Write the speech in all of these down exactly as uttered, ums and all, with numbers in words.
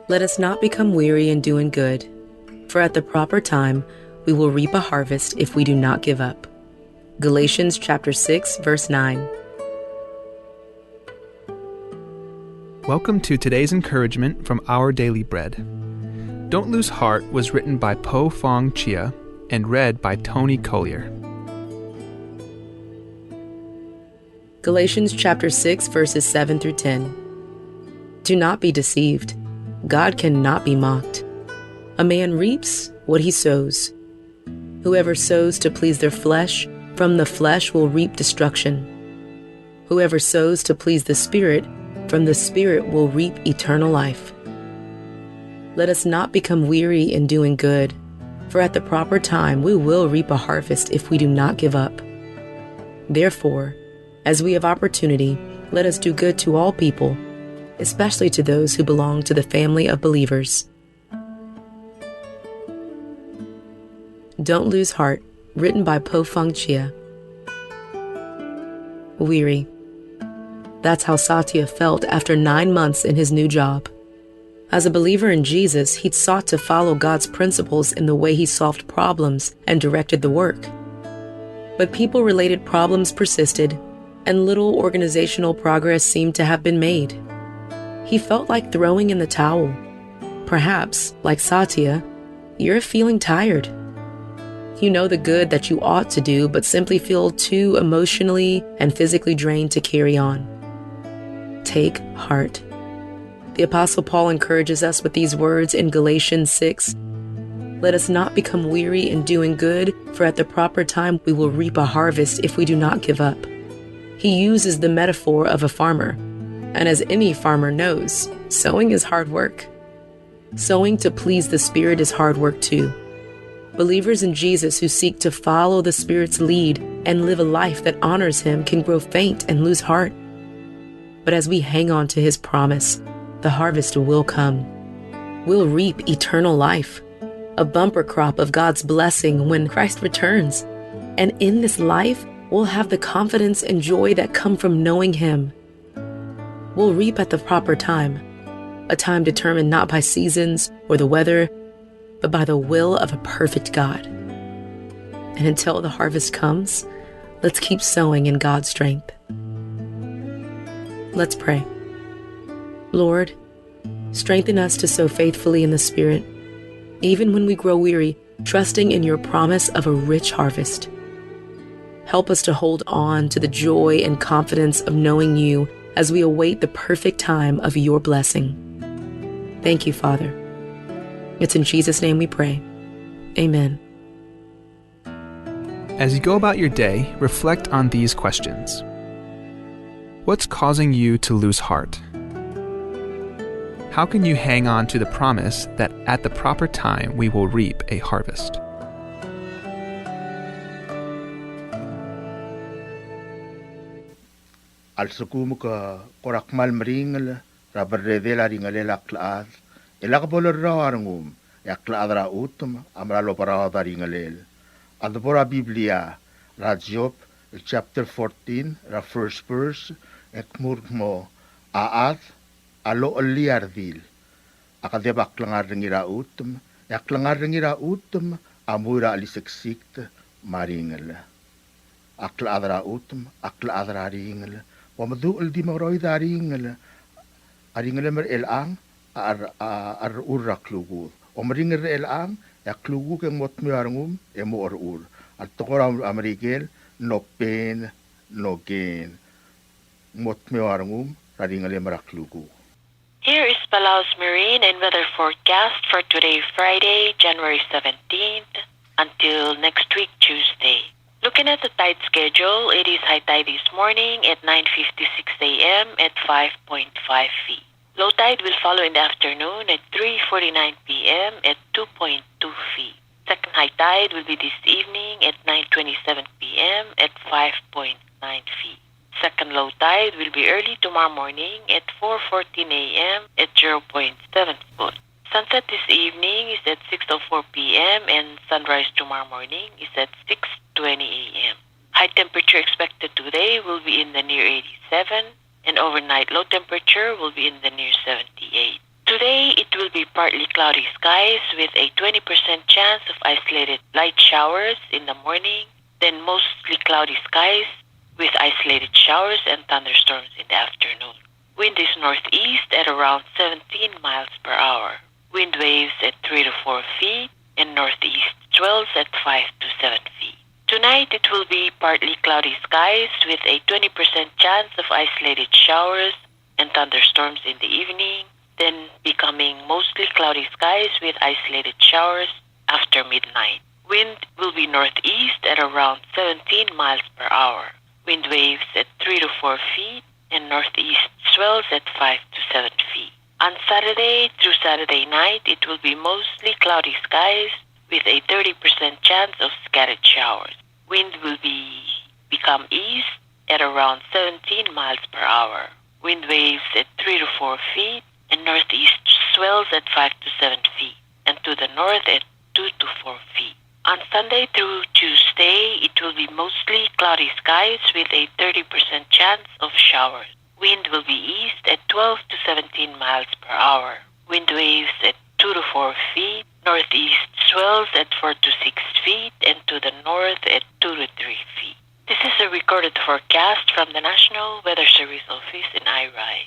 Let us not become weary in doing good, for at the proper time we will reap a harvest if we do not give up. Galatians chapter six, verse nine. Welcome to today's encouragement from Our Daily Bread. Don't Lose Heart was written by Po Fang Chia and read by Tony Collier. Galatians chapter six, verses seven through ten. Do not be deceived. God cannot be mocked. A man reaps what he sows. Whoever sows to please their flesh, from the flesh will reap destruction. Whoever sows to please the Spirit, from the Spirit will reap eternal life. Let us not become weary in doing good, for at the proper time we will reap a harvest if we do not give up. Therefore, as we have opportunity, let us do good to all people, especially to those who belong to the family of believers. Don't Lose Heart, written by Po Fang Chia. Weary. That's how Satya felt after nine months in his new job. As a believer in Jesus, he'd sought to follow God's principles in the way he solved problems and directed the work. But people-related problems persisted, and little organizational progress seemed to have been made. He felt like throwing in the towel. Perhaps, like Satya, you're feeling tired. You know the good that you ought to do, but simply feel too emotionally and physically drained to carry on. Take heart. The Apostle Paul encourages us with these words in Galatians six. Let us not become weary in doing good, for at the proper time we will reap a harvest if we do not give up. He uses the metaphor of a farmer. And as any farmer knows, sowing is hard work. Sowing to please the Spirit is hard work too. Believers in Jesus who seek to follow the Spirit's lead and live a life that honors Him can grow faint and lose heart. But as we hang on to His promise, the harvest will come. We'll reap eternal life, a bumper crop of God's blessing when Christ returns. And in this life, we'll have the confidence and joy that come from knowing Him. We'll reap at the proper time, a time determined not by seasons or the weather, but by the will of a perfect God. And until the harvest comes, let's keep sowing in God's strength. Let's pray. Lord, strengthen us to sow faithfully in the Spirit, even when we grow weary, trusting in your promise of a rich harvest. Help us to hold on to the joy and confidence of knowing you as we await the perfect time of your blessing. Thank you, Father. It's in Jesus' name we pray. Amen. As you go about your day, reflect on these questions. What's causing you to lose heart? How can you hang on to the promise that at the proper time we will reap a harvest? A lsekum ke kora kmal meringel er a berredel a ringelel a klechad, e lak bo lerrau a rengum, e a klechad er a chutem a mera el oberaod a ringelel. A debo er a Biblia er a Job el chapter fourteen er a first verse, e kmu el kmo, a chad a lochellii a redil a kedeb a klengar er ngii er a chutem, e a klengar er ngii er a chutem a mui er a cheliseksikt me a ringel. A klechad er a chutem a klechad er a ringel. Bo meduch el di mengeroid a ringel. A ringelem er chelechang a, a, a rechur er a klukuk. Omeringel er chelechang, e a klukuk e ng mo dmeu a rengum e mo cherechur. A tekoi er a Merikel, no pain, no gain. Ng mo dmeu a rengum er a ringelem er a klukuk. Here is Palau's marine and weather forecast for today, Friday, January seventeenth, until next week, Tuesday. Looking at the tide schedule, it is high tide this morning at nine fifty-six a m at five point five feet. Low tide will follow in the afternoon at three forty-nine p m at two point two feet. Second high tide will be this evening at nine twenty-seven p m at five point nine feet. Second low tide will be early tomorrow morning at four fourteen a m at zero point seven foot. Sunset this evening is at six oh four p m and sunrise tomorrow morning is at six twenty a m. High temperature expected today will be in the near eighty-seven, and overnight low temperature will be in the near seventy-eight. To Tuesday, it will be partly cloudy skies with a twenty percent chance of isolated light showers in the morning, then mostly cloudy skies with isolated showers and thunderstorms in the afternoon. Wind is northeast at around seventeen miles per hour. Wind waves at three to four feet and northeast swells at five to seven feet. Tonight, it will be partly cloudy skies with a twenty percent chance of isolated showers and thunderstorms in the evening, then becoming mostly cloudy skies with isolated showers after midnight. Wind will be northeast at around seventeen miles per hour. Wind waves at three to four feet and northeast swells at five to seven feet. On Saturday through Saturday night, it will be mostly cloudy skies with a thirty percent chance of scattered showers. Wind will be become east at around seventeen miles per hour. Wind waves at three to four feet and northeast swells at five to seven feet, and to the north at two to four feet. On Sunday through Tuesday, it will be mostly cloudy skies with a thirty percent chance of showers. Wind will be east at twelve to seventeen miles per hour. Wind waves at two to four feet. Northeast swells at four to six feet, and to the north at two to three feet. This is a recorded forecast from the National Weather Service Office in Airai.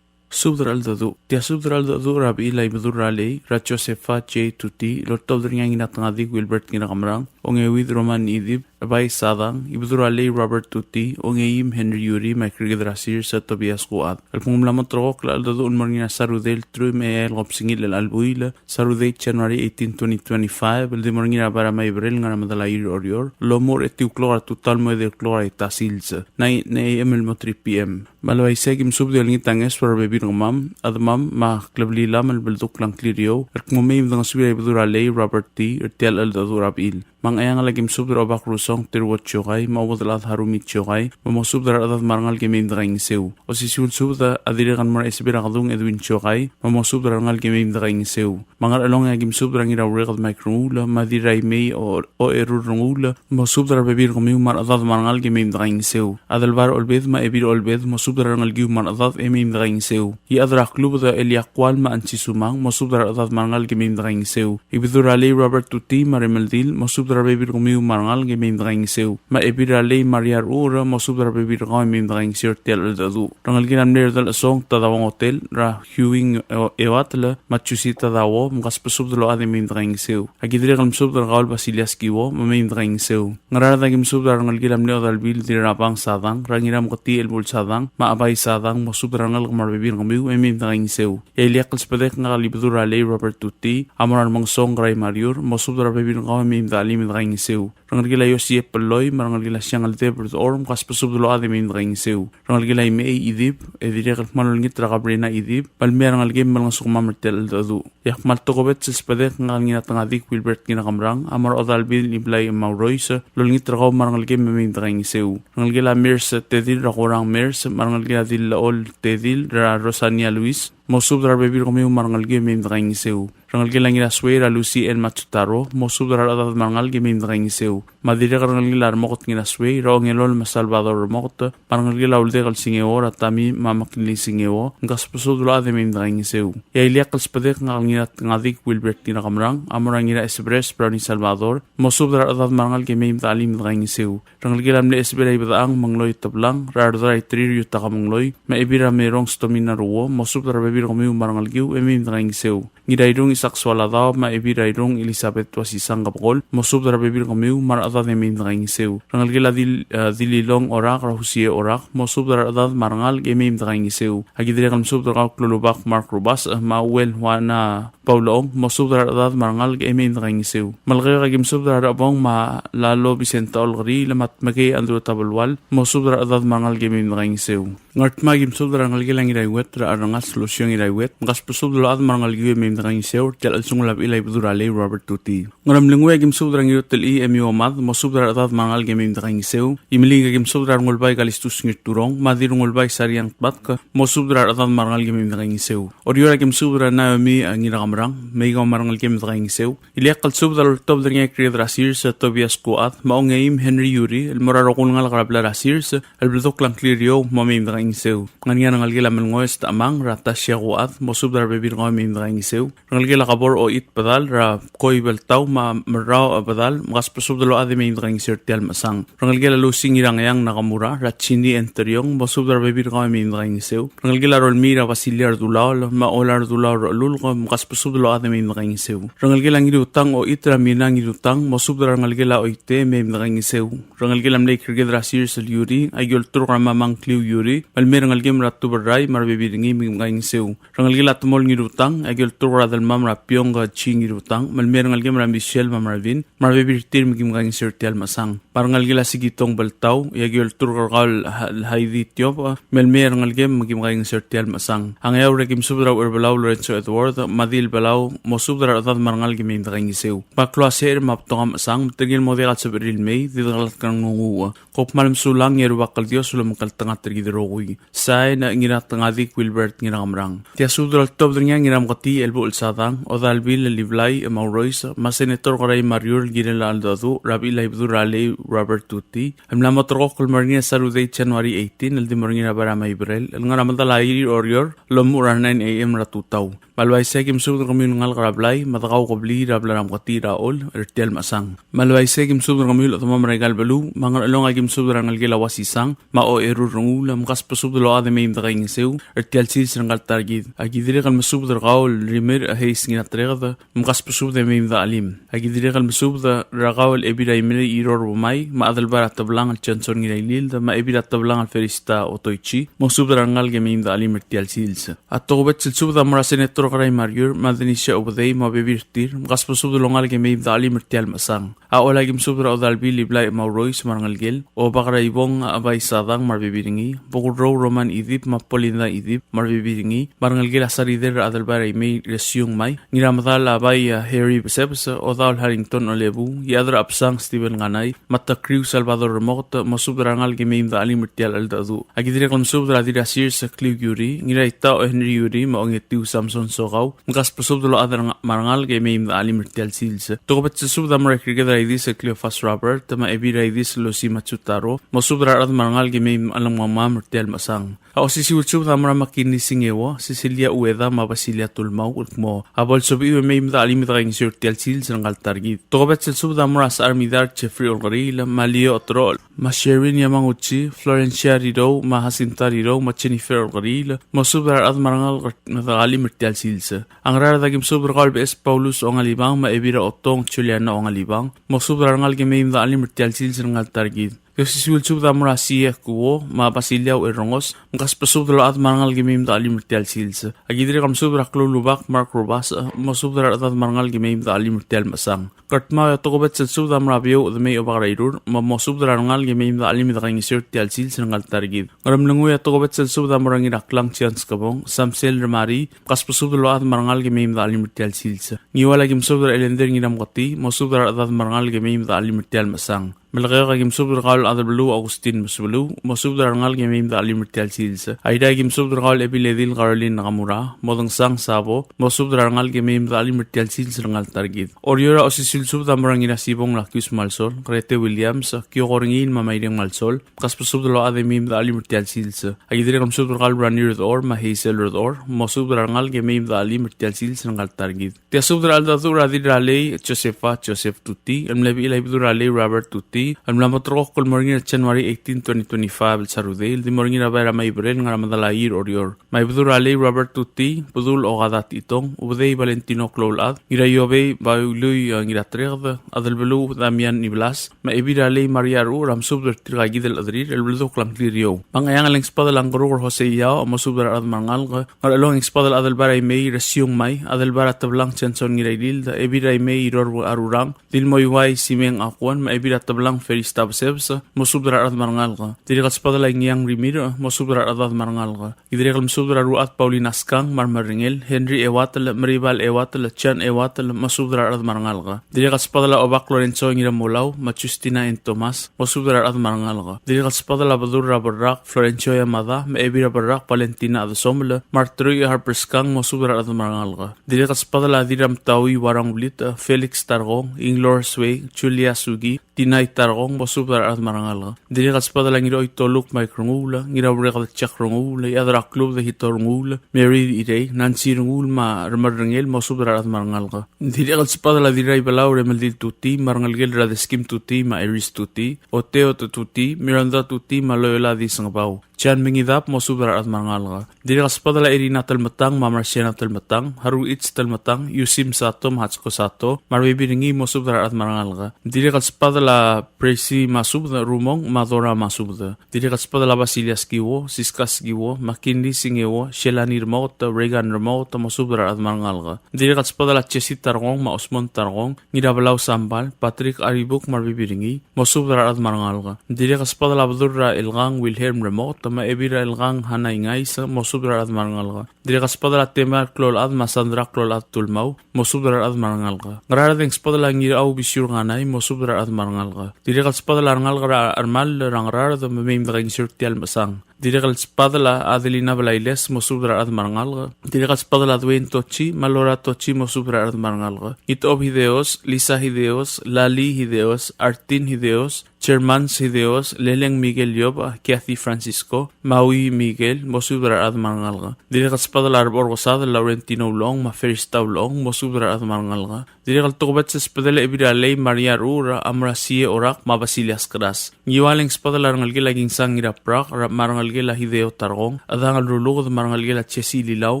Subed er a cheldecheduch. Tia subed er a cheldecheduch er a bechil a Ibedul er a Lei, er a Josepha J. Tuti, el oltobed er ngii a Ngiratengadik Wilbert Ngirakemerang, Ongeuid Roman Idib, Bai Sadang, Ibedul er a Lei Robert Tuti, Ongeim Henry Yuri, me a Ikriked er a Sir, Sir Tobias Kuad. El kmo ng mla mo ulterekokl a cheldecheduch el mo er ngii a Sarudei el truich me a eai el kebesengil el chelebuil, Sarudei January eighteen, twenty twenty-five, el di mo er ngii er a bai er a Maiberel el ngar er a Medalaii er Oreor, el omuchel er a etiu el klok er a tutau el mo edei el klok er a ita sils, nine A M el mo three P M. Me a le uaisei e aki mesubed e olengit a ngeso er a rebebil er kemam, a demam, me a kleblillam el beldukl a ngklir er eou, el kmo mei me dengesuir a Ibedul er a Lei Robert T. er tia el cheldecheduch er a bechil. Me a Ngcheangel e aki mesubed er a Obak Rusong Teruo Tiokai, me a Uodelchad Harumi Tiokai, me mosubed er a rechedad me a rengalek e mei me dekaingeseu. Osisiu el subed a dirrek el mo er a Isebel er a Kedung Edwin Tiokai, me mosubed er a rengalek e mei me dekaingeseu. Me a Ngerchelong e aki mesubed er a Ngiraureked Mike Renguul, me a Dirraimei O-, Ocherur Renguul, mosubed er a rebebil er kemiu me a rechedad me a rengalek e mei me dekaingeseu. Adelbai er a Olbed me a Ebil er a Olbed, mosubed er a rengelekiu me a rechedad e mei me dekaingeseu. Iechad er a Klubed Elia Kual me a Ansi Sumang, mosubed er a rechedad me a rengalek e mei me dekaingeseu. Ibedul er a Lei Robert Tuti me a Remeldil, mosubed er a rebebil er kemiu me a rengalek e mei me dekaingeseu. Me a Ebil er a Lei Maria Rur, mosubed er a rebebil er kau e mei me dekaingeseu er tia el cheldecheduch. Rengelekel a mle Redelchesong Tadao Ngotel, er a Huing Eo-, Eoatl, me a Jusita Tadao, mkasbesubed el ochad e mei me dekaingeseu. Aki dirrek el mesubed er kau el Basilias Kiuo, me mei me dekaingeseu. Ngaraard e aki mesubed er a rengelekel a mle Odalbil Dirrabang Sadang, er a Ngirameketii Elbul Sadang, me a Abai Sadang, mosubed er a rengalek me a rebebil er kemiu, e mei me dekaingeseu. E a ileakl el sbedek ngak el Ibedul er a Lei Robert Tuti, a mo er a Remengesong Grai Mariur, mosubed er a rebebil er kau e mei me dechelim e dekaingeseu. Rengelekel a Iosie Pelloi, me a rengelekel a Siangel Debert Orm, mkasbesubed el ochad e mei me dekaingeseu. Rengelekel a Imechei Idib, e dirrek el kmal olengit er a Kabrina Idib, me le mei a rengelekem me lengesukemam er tia el cheldecheduch. E ak kmal tokubets el sbedek ngak el Ngiratengadik Wilbert Ngirakemerang, a mo er a Odalbil Iblai Maurois, el olengit er kau me a rengelekem me mei me dekaingeseu. Rengelekel a Mers Tedil er a Korang Mers, me a rengelekel a Dillechol Tedil er a Rosania Luis, mosubed er a rebebil er kemiu me a rengelekiu e mei me dekaingeseu. Rengelekel a Ngirasuei er a Lucy L. Matsutaro, mosubed er a rechedad me a rengalek e mei me dekaingeseu. Me a dirrek el rengelekel a Remoket Ngirasuei, er a Ongelol me a Salvador Remoket, me a rengelekel a Uldek el Singeo, er a Tami me a McKinley Singeo, mkasbesubed el ochad e mei me dekaingeseu. E a ileakl el sbedek ngak el Ngiratengadik Wilbert Ngirakemerang, a mo er a Ngiraesebres Brownie Salvador, mosubed er a rechedad me a rengalek e mei me dechelim e dekaingeseu. Rengelekel a mle Esbel a Ibedechang Mengloi Teblang, er a Rdrai Terir Yutaka Mengloi, me a Ebil er a Merong Stomina Ruo, mosubed er a rebebil er kemiu me a rengelekiu e mei me dekaingeseu. Ngirairung Isak Sualadaob, me a Ebil er a Irung Elizabeth Tuasisang Kebekol, mosubed er a rebebil er kemiu me a rechedad e mei me dekaingeseu. Rengelekel a Dil-, eh, Dililong Orak, er a Husie Orak, mosubed er a rechedad me a rengalek e mei me dekaingeseu. Aki dirrek el mesubed er kau el Klolubak Mark Rubasech, eh, me a Uel Juana Paulong, mosubed er a rechedad me a rengalek e mei me dekaingeseu. Melekeok e aki mesubed er a Rechebong me a Lalo Vicenta Olkeriil, me a Tmekei Andrew Tabelual, mosubed er a rechedad me a rengalek e mei me dekaingeseu. Ngardmau e aki mesubed er a rengelekel a Ngiraiuet, er a Rengas Lucio Ngiraiuet, mkasbesubed el ochad me a rengelekiu e mei mei me dekaingeseu, er tia el chelsengul a bechil a Ibedul er a Lei Robert Tuti. Ngeremlengui a ki mesubed er a Ngirutelchii Emi Omad, mosubed er a rechedad me a rengalek e mei me dekaingeseu. Imeliik a ki mesubed er a Rengulbai Kalistus Ngirturong, me a Dirrengulbai Sariang Tbatk, mosubed er a rechedad me a rengalek e mei me dekaingeseu. Oreor a ki mesubed er a Naomi, a, Ngirakemrang, me kau me a rengalek e mei me dekaingeseu. Ileakl el subed a loltobed er ngii a Kriked er a Sers, a, Tobias Kuad, me a Ongeim Henry Yuri, el mo er a rokui el ngalek er a blai er a Sers, el bledokl a ngklir er eou, mo mei me dekaingeseu. Ngar er ngii a rengelekel a Melngoes Tamang, er a Tasia Kuad, mosubed er a rebebil er kau e mei me dekaingeseu. Rengelekel a Kebor Oit Bedal, er a Koi Beltau, me a Merrau Bedal, mkasbesubed el ochad e mei me dekaingeseu er tia el mechesang. Rengelekel a Lucy Ngirangeang Nakamura, er a Chini Enteriong, mosubed er a rebebil er kau e mei me dekaingeseu. Rengelekel a Rolmii er a Basilia Rdulaol, me a Ola Rdulaol er a Lulk, mkasbesubed el ochad e mei me dekaingeseu. Rengelekel a Ngirutang Oit er a Mina Ngirutang, mosubed er a rengelekel a Oite, mei me dekaingeseu. Rengelekel a mle Kriked er a Sers el Yuri, a ki olturk er a Mamang Kliu Yuri, me le mei a rengelekem er a Tuberrai, me a rebebil er ngii, mei me dekaingeseu. Rengelekel a Temol Ngirutang, a ki olturk er a Delmam er a Piong Chi Ngirutang, me le mei a rengelekem er a Michelle me a Marvin, me a rebebil er tir me ki mkaingeseu er tia el mechesang. Me a rengelekel a Sikitong Beltau, a ki olturk er kau el Ha-, Haidi Tiop, me le mei a rengelekem me ki mkaingeseu er tia el mechesang. A Ngeaur a ki mesubed er a Ucherbelau Lorenzo Edward, me a Dilbelau, mosubed er a rechedad me a rengalek e mei me dekaingeseu. Me a klou a secher me a betok a mechesang, me tirke el mo diak el sebechir el mei, di dekelatk er a nglunguuch. Kom kmal mesulang e a Rubak el Dios a lomekngeltengat er kid el rokui. Sain, Ngiratngadik Wilbert Ngirakemrang. Tia subed el oltobed er ngii a Ngiramketii Elbuchel Sadang, Odalbil Liblai Maurois, me a Senator Kerai Mariur el kirel a cheldecheduch er a bechil a Ibedul er a Lei Robert Tuti, el mla mo terrekokl el mo er ngii er a Sarudei January eighteen, el di mo er ngii er a Bai er a Maibrel, el ngar er a medal a Oreor, el omuchel er a nine A M er a tutau. Me a le uaisei e ki mesubed er kemiu el ngalek er a blai, me a dekau kebliil er a blai er a Mketii er a Chol, er tia el mechesang. Me a le uaisei e ki mesubed er kemiu el chedemam er aika el beluu, me a Ngerchelong a ki mesubed er a rengelekel a Uasisang, me a Ocherur Renguul, mkasbesubed el ochad e mei me dekaingeseu, er tia el sils er ngka el ta er kid. A ki dirrek el mesubed er kau el Rimer Heis Ngiratereked, mkasbesubed e mei me dechelim. A ki dirrek el mesubed er kau el Ebil er a Imerei Iror Bumai, me a Adelbai er a Teblang el Johnson Ngirailild, me a Ebil er a Teblang el Ferista Otoichi, mosubed er a rengalek e mei me dechelim er tia el sils. A tokubets el subed a mo er a Senator Kerai Mariur, me a Denisia Ubedei, me a bebil er tir, mkasbesubed el ongalek e mei me dechelim er tia el mechesang. A Ollei a ki mesubed er a Odalbil Iblai Maurois me a rengelekel, Obak er a Ibong Abai Sadang me a rebebil er ngii, Bokurrou Roman Idip me a Polinda Idip me a rebebil er ngii, me a rengelekel a Sarider er a Adelbai er a Imei Resiung Mai, Ngiramedal Abai, a, Harry Besebes, Odaol Harrington Olebu, Iechad er a Chebsang Stephen Nganai, me a Tekriu Salvador Remoket, mosubed er a rengalek e mei me dechelim er tia el cheldecheduch. A ki dirrek el mesubed er a Dirrasirs Kliu Yuri, Ngiraitau Henry Yuri, me a Ongetiu Samson Sokau, mkasbesubed el ochad er a, me a rengalek e mei me dechelim er tia el sils. Tokubets el subed a mo er a Ikriked er a Idis Cleophas Robert, me a Ebil er a Idis Lucy Matsutaro, mosubed er a rechad me a rengalek e mei me chelechang me a mad er tia el mechesang. A osisiu el subed a mo er a Makini Singeo, Cecilia Ueda, me a Basilia Tulmau, el kmo a bo lsebechiu e mei me dechelim e dekaingeseu er tia el sils er ngka el ta er kid. Tokubets el subed a mo er a Secharmidar Jeffrey Olkeriil, me a Leo Oterol, me a Sherwin Yamaguchi, Florencia Rirou, me a Jacinta Rirou, me a Jennifer Olkeriil, mosubed er a rechad me a rengalek e dechelim er tia el sils. A Ngaraard a ki mesubed er kau el Beches Paulus Ongalibang, me a Ebil er a Otong Juliana Ongalibang, mosubed er a rengalek e mei me dechelim er tia el sils er ngka el ta er kid. Ki osisiu el subed a mo er a Siek Kuo, me a Basilia Uerongos, mkasbesubed el ochad me a rengalek e mei me dechelim er tia el sils. A ki dirrek el mesubed er a Kloulubak Mark Rubas, mosubed er a rechedad me a rengalek e mei me dechelim er tia el mechesang. Ngardmau a tokubets el subed a mo er a Biou Chedemei Obak er a Irur, me mosubed er a rengalek e mei me dechelim e dekaingeseu er tia el sils er ngka el ta er kid. Ngeremlengui a tokubets el subed a mo er a Ngiraklang Chance Kebong, Samsel Remari, mkasbesubed el ochad me a rengalek e mei me dechelim er tia el sils. Ngiwal a ki mesubed er a Elender Ngiramketii, mosubed er a rechedad me a rengalek e mei me dechelim er tia el mechesang. Melekeok a ki mesubed er kau el Adelbeluu Augustin Mesbeluu, mosubed er a rengalek e mei me dechelim er tia el sils. Airai a ki mesubed er kau el Ebiledil Caroline Nakamura, Modengsang Sabo, mosubed er a rengalek e mei me dechelim er tia el sils er ngka el ta er kid. Oreor a osisiu el subed a mo er a Ngirasibong Lakius Malsol, Grete Williams, Kioko Rengiil me a Maireng Malsol, mkasbesubed el ochad e mei me dechelim er tia el sils. A ki dirrek el mesubed er kau el Brani Redor me a Hazel Redor, mosubed er a rengalek e mei me dechelim er tia el sils er ngka el ta er kid. Tia subed er a cheldecheduch er a Dirralei Josefa Joseph Tuti, el mle bechil a Ibedul er a Lei Robert Tuti, el mla mo terrekokl el mo er ngii er a January eighteen, twenty twenty-five, el Sarudei, el di mo er ngii er a Bai er a Maiberel, ngar er a Medalaii er Oreor. Me a Ibedul er a Lei Robert Tuti, Bedul Okada Techitong, Ubedei Valentino Kloulechad, Ngiraiobei Baului, eh, Ngiratereked, Adelbeluu Damian Nibelas, me a Ebil er a Lei Maria Rechucher a mesubed er tirka kid el chederir el beldukl a ngklir er eou. Me a Ngcheangel e ng sbadel a Ngkeruk er Jose Iao a mosubed er a rechad me a rengalek, Ngerchelong e ng sbadel a Adelbai er a Imei Resiung Mai, Adelbai er a Teblang Johnson Ngirailild, Ebil er a Imei Iror Arurang, Dilmoiuai Simeng Akuan, me a Ebil er a Teblang Ferista Besebes, mosubed er a rechad me a rengalek. Dirrek el sbedel a Ngiang Rimirch, mosubed er a rechad me a rengalek. Ki dirrek el mesubed er a Ruat Paulina Skang me a remerengel, Henry Ewatel, Meribal Ewatel, John Ewatel, mosubed er a rechad me a rengalek. Dirrek el sbedel a Obak Lorenzo Ngiramolau me a Justina N. Thomas, mosubed er a rechad me a rengalek. Dirrek el sbedel a Bedur er a Berrak Florencio Yamada me a Ebil er a Berrak Valentina Adesomel me a Arturo Harper Skang, mosubed er a rechad me a rengalek. Dirrek el sbedel a Dirramtaui Warang Ulit, Felix Tarkong, Inglor Suei, Julia Sugi, Tinai Tarkong, mosubed er a rechad me a rengalek. Dirrek el sbedel a Ngiraoitoluk Mike Renguul, Ngiraureked Jack Renguul, Iechad er a Klub de Hito Renguul, Mary Irei, Nancy Renguul me a remerengel, mosubed er a rechad me a rengalek. Dirrek el sbedel a Dirraibelau Remeldil Tuti me a rengelekel er a Deskim Tuti me a Iris Tuti, Oteo Tuti, Miranda Tuti me a Loyola Disengebau. Jan Mengidab, mosubed er a rechad me a rengalek. Dirrek el sbedel a Irina Telmetang me a Marciana Telmetang, Haruichi Telmetang, Yusim Sato me a Hachiko Sato me a rebebil er ngii, mosubed er a rechad me a rengalek. Dirrek el sbedel a Presi Masubed, Rumong me a Dora Masubed. Dirrek el sbedel a Basilia Skiwo, Siska Skiwo, McKinley Singeo, Shelani Remoket, Reagan Remoket, mosubed er a rechad me a rengalek. Dirrek el sbedel a Jesse Tarkong me a Osmond Tarkong, Ngirabelau Sambal, Patrick Aribuk me a rebebil er ngii, mosubed er a rechad me a rengalek. Dirrek el sbedel a Bedur er a Elkang Wilhelm Remoket me a Ebil er a Elkang Hana Ingais, mosubed er a rechad me a rengalek. Dirrek el sbedel a Temar Kloulechad me a Sandra Kloulechad Tulmau, mosubed er a rechad me a rengalek. Ngaraard e ng sbedel a Ngirau Bisiur Nganai, mosubed er a rechad me a rengalek. Dirrek el sbedel a rengalek er a Chermall er a Ngaraard me mei me dekaingeseu er tia el mechesang. Dirrek el sbedel a Adelina Blailes, mosubed er a rechad me a rengalek. Dirrek el sbedel a Dwayne Tochi me a Laura Tochi, mosubed er a rechad me a rengalek. Ngitob Hideos, Lisa Hideos, Lali Hideos, Artin Hideos, Germans Hideos, Leleng Miguel Yob, Kathy Francisco, Maui Miguel, mosubed er a rechad me a rengalek. Dirrek el sbedel a Rebor Kesadel Laurentino Ulong me a Ferista Ulong, mosubed er a rechad me a rengalek. Dirrek el tokubets el sbedel a Ebil er a Lei Maria Rura, Amrasie Orak me a Basilias Keras. Ngiwal e ng sbedel a rengelekel a Kingsang Ngiraprak, me a rengelekel a Hideo Tarkong, Adang el Ruluked me a rengelekel a Jesse Lilau,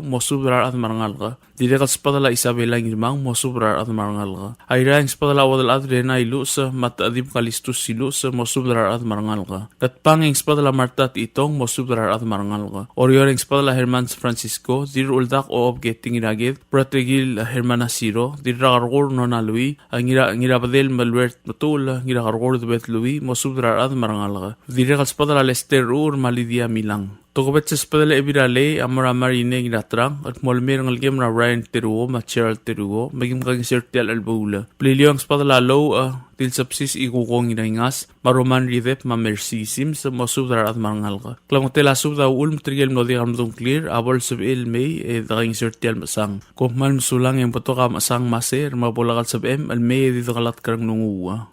mosubed er a rechad me a rengalek. Dirrek el sbedel a Isabela Ngirmang, mosubed er a rechad me a rengalek. Airai e ng sbedel a Uodelchad Rena Iluches me a Techedib Kalistus Iluches, mosubed er a rechad me a rengalek. Ngatpang e ng sbedel a Marta Techitong, mosubed er a rechad me a rengalek. Oreor e ng sbedel a Hermans Francisco, Dirruldak Ochob Keting Iraked, Bratekil Hermana Siro, Dirrakerkur Nona Lui, a Ngira, Ngirabedel Melwert Metuchel, Ngirakerkur Debed Lui, mosubed er a rechad me a rengalek. Dirrek el sbedel a Lester Ur me a Lydia Milang. Tokubets el sbedel a Ebil er a Lei a mo er a Marine Ngiratrang, el kmo le mei a rengelekem er a Ryan Teruo me a Gerald Teruo, me kim kaingeseu er tia el chelebuul. Beliliou e ng sbedel a Lou, a, Dilsebsis Ikukong Ngiraingas, me a Roman Ridep me a Mercy Sims, mosubed er a rechad me a rengalek. Klemengetel a subed a uchul me tirke el mlo diak el medung a ngklir a bo lsebechel el mei e dekaingeseu er tia el mechesang. Kom kmal mesulang e ng betok a mechesang me a ser me a bo lak el sebechem el mei e di dekelatk er a nglunguuch.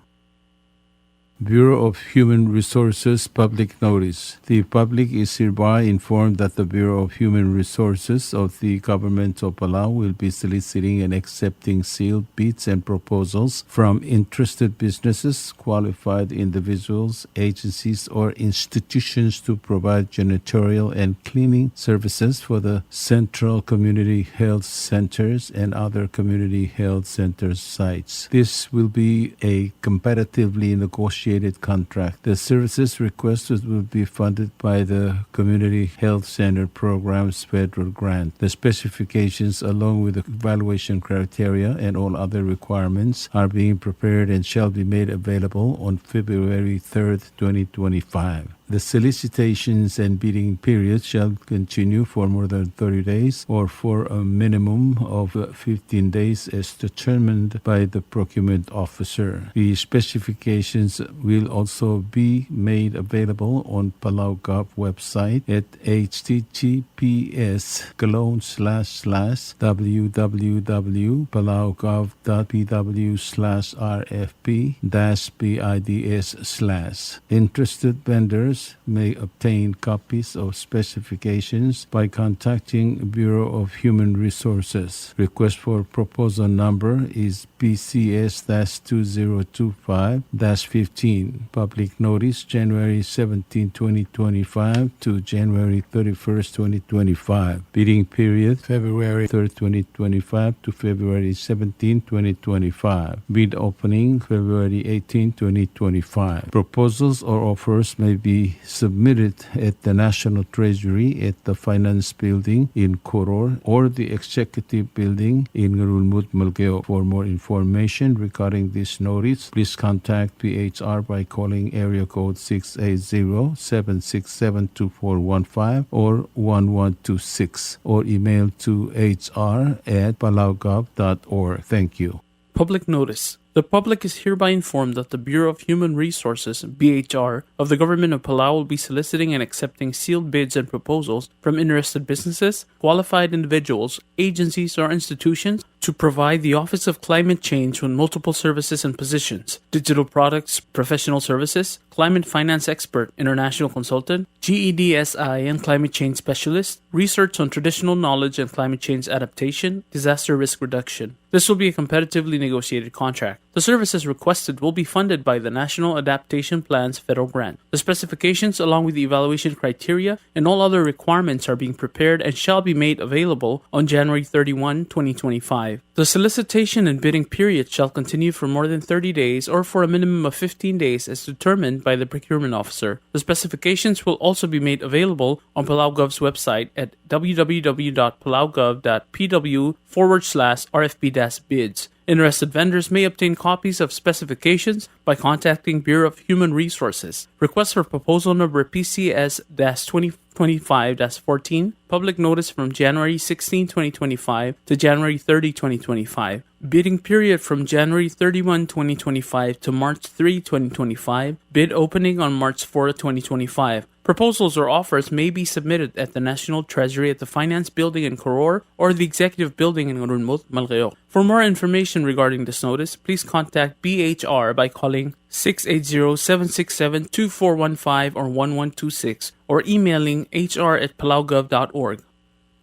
Bureau of Human Resources public notice. The public is hereby informed that the Bureau of Human Resources of the Government of Palau will be soliciting and accepting sealed bids and proposals from interested businesses, qualified individuals, agencies, or institutions to provide janitorial and cleaning services for the central community health centers and other community health center sites. This will be a competitively negotiated contract. The services requested will be funded by the Community Health Center Program's federal grant. The specifications, along with the evaluation criteria and all other requirements, are being prepared and shall be made available on February third, twenty twenty-five. The solicitations and bidding period shall continue for more than thirty days or for a minimum of fifteen days as determined by the procurement officer. The specifications will also be made available on Palau Gov website at H T T P S colon slash slash W W W Palau Gov dot P W slash R F P dash B I D S slash. Interested vendors may obtain copies of specifications by contacting Bureau of Human Resources. Request for proposal number is B C S dash two zero two five dash fifteen. Public notice, January seventeen, twenty twenty-five to January thirty-first, twenty twenty-five. Bidding period, February third, twenty twenty-five to February seventeen, twenty twenty-five. Bid opening, February eighteen, twenty twenty-five. Proposals or offers may be submitted at the National Treasury at the Finance Building in Koror or the Executive Building in Ngerulmud, Melekeok. For more information regarding this notice, please contact P H R by calling area code six eight zero, seven six seven, two four one five or one one two six, or email to H R at palaugov dot org. Thank you. Public notice. The public is hereby informed that the Bureau of Human Resources, B H R, of the Government of Palau will be soliciting and accepting sealed bids and proposals from interested businesses, qualified individuals, agencies, or institutions to provide the Office of Climate Change with multiple services and positions: digital products, professional services, climate finance expert, international consultant, G E D S I and climate change specialist, research on traditional knowledge and climate change adaptation, disaster risk reduction. This will be a competitively negotiated contract. The services requested will be funded by the National Adaptation Plan's federal grant. The specifications, along with the evaluation criteria and all other requirements, are being prepared and shall be made available on January thirty-one, twenty twenty-five. The solicitation and bidding period shall continue for more than thirty days or for a minimum of fifteen days as determined by the procurement officer. The specifications will also be made available on PalauGov's website at w w w dot palaugov dot p w forward slash r f p dash bids. Interested vendors may obtain copies of specifications by contacting Bureau of Human Resources. Request for proposal number P C S dash twenty twenty-five dash fourteen. Public notice from January sixteen, twenty twenty-five to January thirty, twenty twenty-five. Bidding period from January thirty-one, twenty twenty-five to March three, twenty twenty-five. Bid opening on March fourth, twenty twenty-five. Proposals or offers may be submitted at the National Treasury at the Finance Building in Koror or the Executive Building in Ngerulmud, Melekeok. For more information regarding this notice, please contact B H R by calling six eight zero, seven six seven, two four one five or one one two six or emailing H R at palaugov dot org.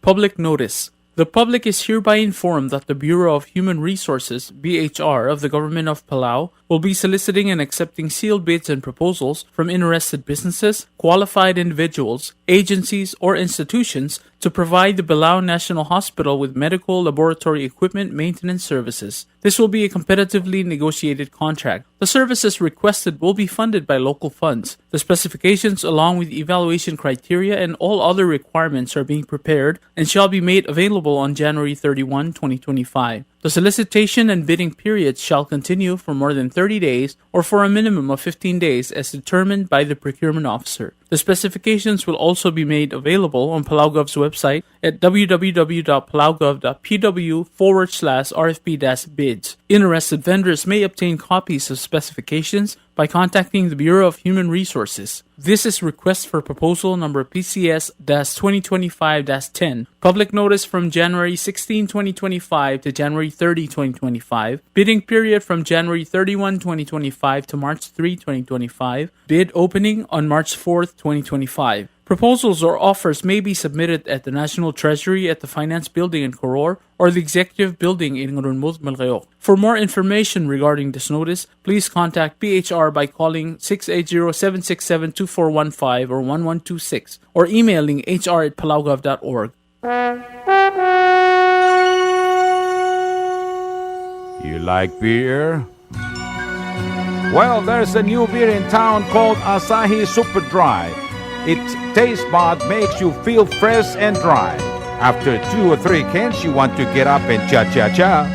Public notice. The public is hereby informed that the Bureau of Human Resources, B H R, of the Government of Palau will be soliciting and accepting sealed bids and proposals from interested businesses, qualified individuals, agencies, or institutions to provide the Belau National Hospital with medical laboratory equipment maintenance services. This will be a competitively negotiated contract. The services requested will be funded by local funds. The specifications, along with evaluation criteria and all other requirements, are being prepared and shall be made available on January thirty-one, twenty twenty-five. The solicitation and bidding periods shall continue for more than thirty days or for a minimum of fifteen days as determined by the procurement officer. The specifications will also be made available on PalauGov's website at w w w dot palaugov dot p w forward slash r f p dash bids. Interested vendors may obtain copies of specifications by contacting the Bureau of Human Resources. This is request for proposal number P C S dash twenty twenty-five dash ten. Public notice from January sixteen, twenty twenty-five to January thirty, twenty twenty-five. Bidding period from January thirty-one, twenty twenty-five to March three, twenty twenty-five. Bid opening on March fourth, twenty twenty-five. Proposals or offers may be submitted at the National Treasury at the Finance Building in Koror or the Executive Building in Ngerulmud, Melekeok. For more information regarding this notice, please contact B H R by calling six eight zero, seven six seven, two four one five or one one two six or emailing H R at palaugov dot org. You like beer? Well, there's a new beer in town called Asahi Super Dry. Its taste bud makes you feel fresh and dry. After two or three cans, you want to get up and cha-cha-cha.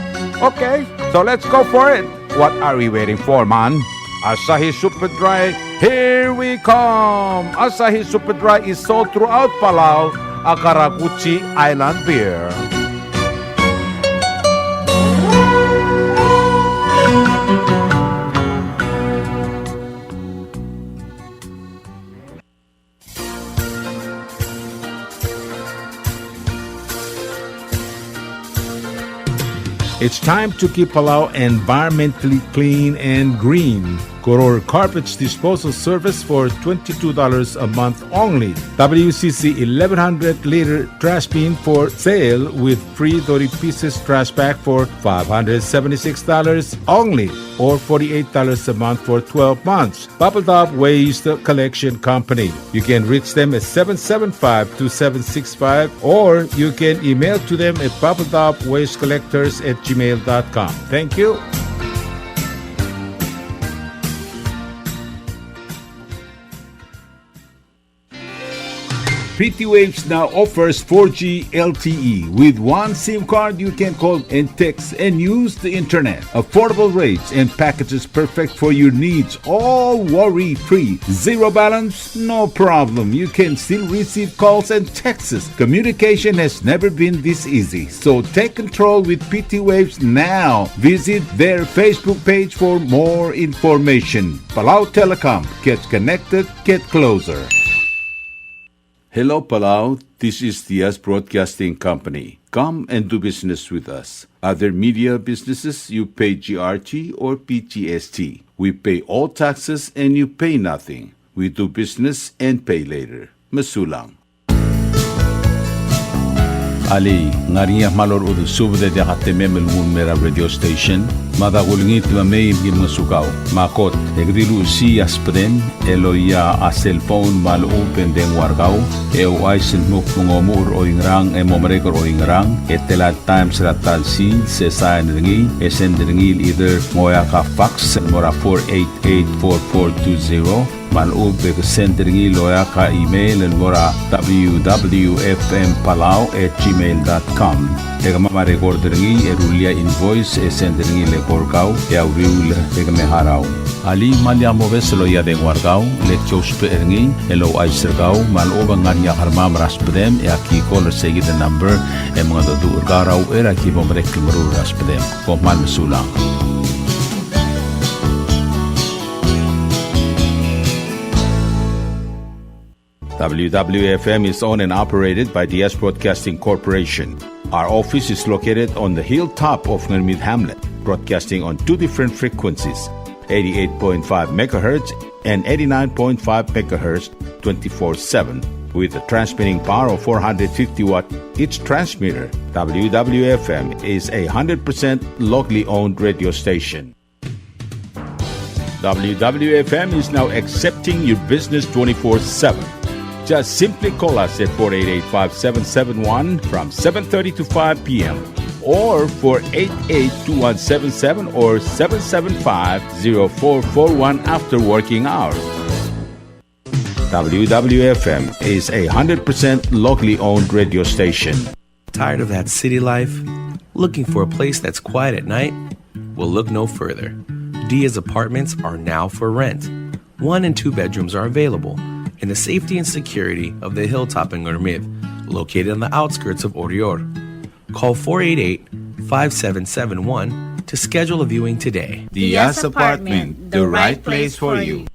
Okay, so let's go for it. What are we waiting for, man? Asahi Super Dry, here we come! Asahi Super Dry is sold throughout Palau, a karakuchi island beer. It's time to keep Palau environmentally clean and green. Koror Garbage Disposal Service for twenty-two dollars a month only. W C C eleven hundred liter trash bin for sale with free thirty pieces trash bag for five hundred seventy-six dollars only, or forty-eight dollars a month for twelve months. Babeldaob Waste Collection Company. You can reach them at seven seven five, two seven six five, or you can email to them at babeldaob waste collectors at gmail dot com. Thank you. P T Waves now offers four G L T E. With one SIM card, you can call and text and use the internet. Affordable rates and packages perfect for your needs, all worry-free. Zero balance? No problem. You can still receive calls and texts. Communication has never been this easy. So take control with P T Waves now. Visit their Facebook page for more information. Palau Telecom. Get connected. Get closer. Hello, Palau. This is Diaz Broadcasting Company. Come and do business with us. Other media businesses, you pay G R T or P G S T. We pay all taxes and you pay nothing. We do business and pay later. Mesulang. Alii, ng ngar er ngii a kmal orechudel subed e diak a temem el nguu el mei er a radio station? Me a da kulengit me mei me ki ngosukau. Me a kot, e ke di luchesii a subedem el oia a cell phone me a lechub e ng dengua er kau, e ouchais el dmu kmo ng omuchel er oingerang e mo merek er oingerang, e tela el times er a ta el sils, e sain er ngii, e send er ngii el either ng oeak a fax el mo er a four eight eight four four two zero, me a lechub e ke send er ngii el oeak a email el mo er a W W F M Palau at gmail dot com. E kemam a record er ngii e rullii a invoice e send er ngii el eko er kau e a uriul e ke me harau. Alii, me lak mobes el oia dengua er kau, le ki ousbech er ngii el ouchais er kau me a lechub e ng ngar er ngii a kermam er a subedem e aki call er seikid el number e mengedecheduch er kau er a uchei er a ki bo merek el meruul er a subedem. Kom kmal mesulang. W W F M is owned and operated by Diaz Broadcasting Corporation. Our office is located on the hilltop of Ngermid Hamlet, broadcasting on two different frequencies, eighty-eight point five megahertz and eighty-nine point five megahertz, twenty-four seven, with a transmitting power of four hundred fifty watt each transmitter. W W F M is a hundred percent locally owned radio station. W W F M is now accepting your business twenty-four seven. Just simply call us at four eight eight, five seven seven one from seven thirty to five p m, or four eight eight, two one seven seven or seven seven five, zero four four one after working hours. W W F M is a hundred percent locally owned radio station. Tired of that city life? Looking for a place that's quiet at night? Well, look no further. Diaz Apartments are now for rent. One and two bedrooms are available in the safety and security of the hilltop in Ngermid, located on the outskirts of Oreor. Call four eight eight, five seven seven one to schedule a viewing today. Diaz Apartment, the right place for you.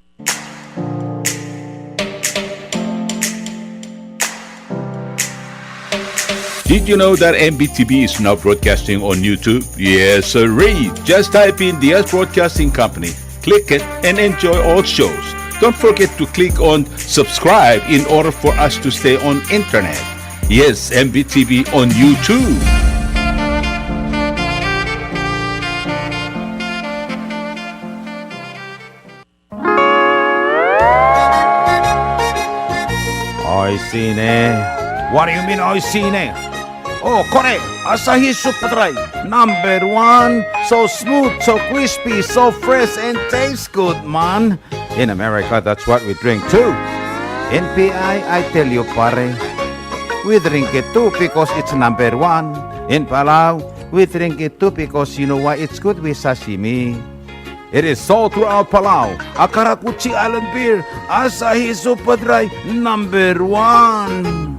Did you know that M B T V is now broadcasting on YouTube? Yes, sirree. Just type in Diaz Broadcasting Company, click it, and enjoy all shows. Don't forget to click on subscribe in order for us to stay on internet. Yes, M B T V on YouTube. Oishii ne. What do you mean, oishii ne? Oh, kore, Asahi Super Dry, number one. So smooth, so crispy, so fresh, and tastes good, man. In America, that's what we drink too. In P I, I tell you, pare, we drink it too because it's number one. In Palau, we drink it too because you know why? It's good with sashimi. It is sold throughout Palau. A karakuchi island beer, Asahi Super Dry, number one.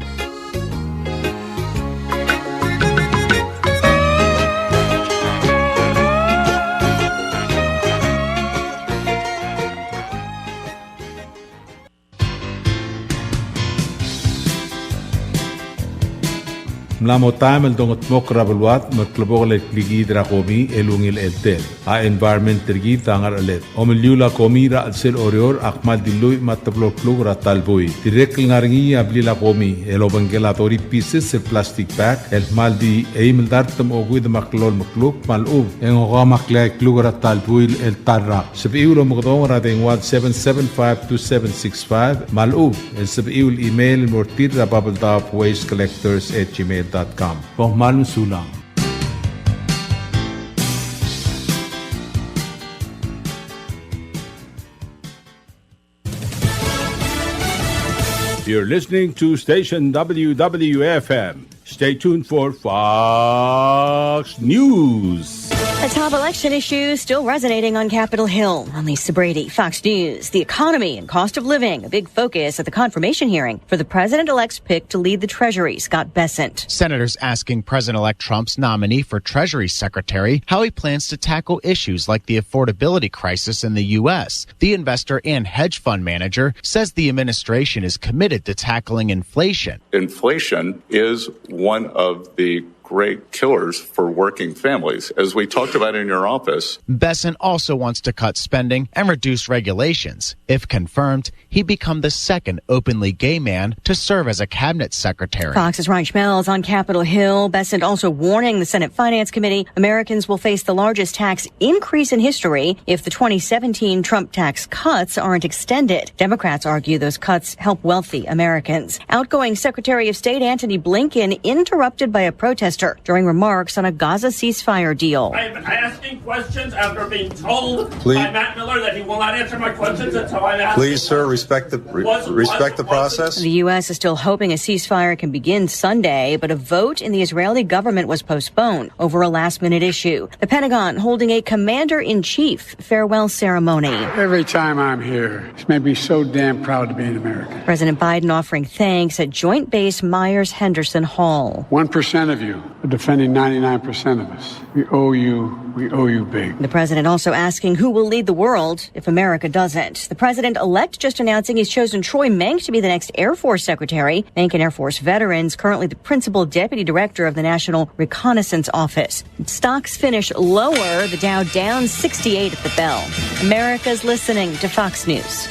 Ng mla mo taem el dongedmokl er a beluad me klebokel el klikiid er a komi el ungil cheltel. A environment er kid a ngercheled. Omeliul a komi er a chelsel Oreor a kmal di lluich me a teblo el kluk er a ta el buil. Dirrek el ngar er ngii a blil a komi el obengkel a thirty pieces el plastic bag el kmal di eim el dart me a okeuid me a kllolem el kluk me a lechub e ng okeim a kleai el kluk er a ta el buil el ta el rak. Sebechiu el omekedong er a dengua el seven seven five two seven six five me a lechub e ng sebechiu el email el mo er tir er a Babeldaob Waste Collectors at gmail dot com. Kom kmal mesulang. You're listening to station W W F M. Stay tuned for Fox News. The top election issues still resonating on Capitol Hill. I'm Lisa Brady, Fox News. The economy and cost of living, a big focus at the confirmation hearing for the president-elect's pick to lead the Treasury, Scott Bessent. Senators asking President-elect Trump's nominee for Treasury Secretary how he plans to tackle issues like the affordability crisis in the U S. The investor and hedge fund manager says the administration is committed to tackling inflation. Inflation is one of the great killers for working families, as we talked about in your office. Bessent also wants to cut spending and reduce regulations. If confirmed, he'd become the second openly gay man to serve as a cabinet secretary. Fox's Ryan Schmelz on Capitol Hill. Bessent also warning the Senate Finance Committee Americans will face the largest tax increase in history if the twenty seventeen Trump tax cuts aren't extended. Democrats argue those cuts help wealthy Americans. Outgoing Secretary of State Antony Blinken interrupted by a protester during remarks on a Gaza ceasefire deal. I have been asking questions after being told by Matt Miller that he will not answer my questions until I ask. Please, sir, respect the, re-, respect the process. The U S is still hoping a ceasefire can begin Sunday, but a vote in the Israeli government was postponed over a last-minute issue. The Pentagon holding a commander-in-chief farewell ceremony. Every time I'm here, it's made me so damn proud to be an American. President Biden offering thanks at Joint Base Myers-Henderson Hall. One percent of you are defending ninety-nine percent of us. We owe you, we owe you big. The president also asking who will lead the world if America doesn't. The president-elect just announcing he's chosen Troy Menk to be the next Air Force Secretary. Menk, an Air Force veteran, is currently the principal deputy director of the National Reconnaissance Office. Stocks finish lower, the Dow down sixty-eight at the bell. America's listening to Fox News.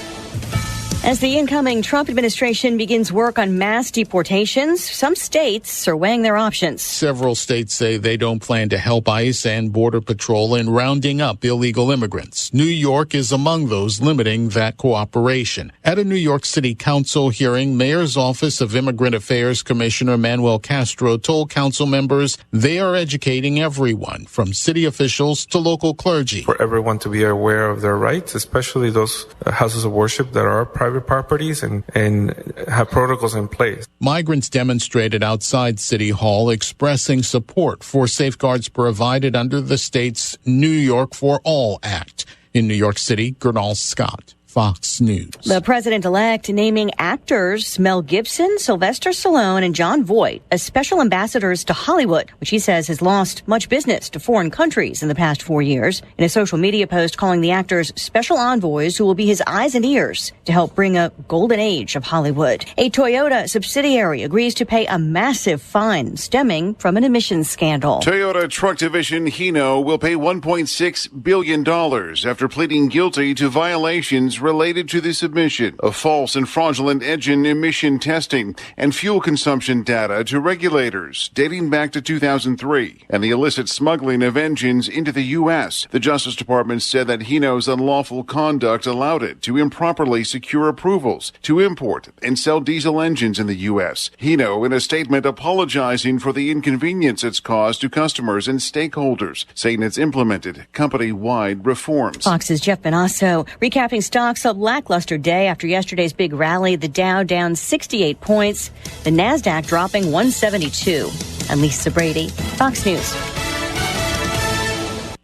As the incoming Trump administration begins work on mass deportations, some states are weighing their options. Several states say they don't plan to help ICE and Border Patrol in rounding up illegal immigrants. New York is among those limiting that cooperation. At a New York City Council hearing, Mayor's Office of Immigrant Affairs Commissioner Manuel Castro told council members they are educating everyone, from city officials to local clergy. For everyone to be aware of their rights, especially those, uh, houses of worship that are private properties and, and have protocols in place. Migrants demonstrated outside City Hall expressing support for safeguards provided under the state's New York for All Act. In New York City, Gurnal Scott, Fox News. The president-elect naming actors Mel Gibson, Sylvester Stallone, and Jon Voight as special ambassadors to Hollywood, which he says has lost much business to foreign countries in the past four years. In a social media post calling the actors special envoys who will be his eyes and ears to help bring a golden age of Hollywood. A Toyota subsidiary agrees to pay a massive fine stemming from an emissions scandal. Toyota truck division Hino will pay one point six billion dollars after pleading guilty to violations related to the submission of false and fraudulent engine emission testing and fuel consumption data to regulators dating back to two thousand three and the illicit smuggling of engines into the U S. The Justice Department said that Hino's unlawful conduct allowed it to improperly secure approvals to import and sell diesel engines in the U S. Hino, in a statement, apologizing for the inconvenience it's caused to customers and stakeholders, saying it's implemented company-wide reforms. Fox's Jeff Monosso. Recapping stocks, a lackluster day after yesterday's big rally. The Dow down sixty-eight points, the Nasdaq dropping one seventy-two. I'm Lisa Brady, Fox News.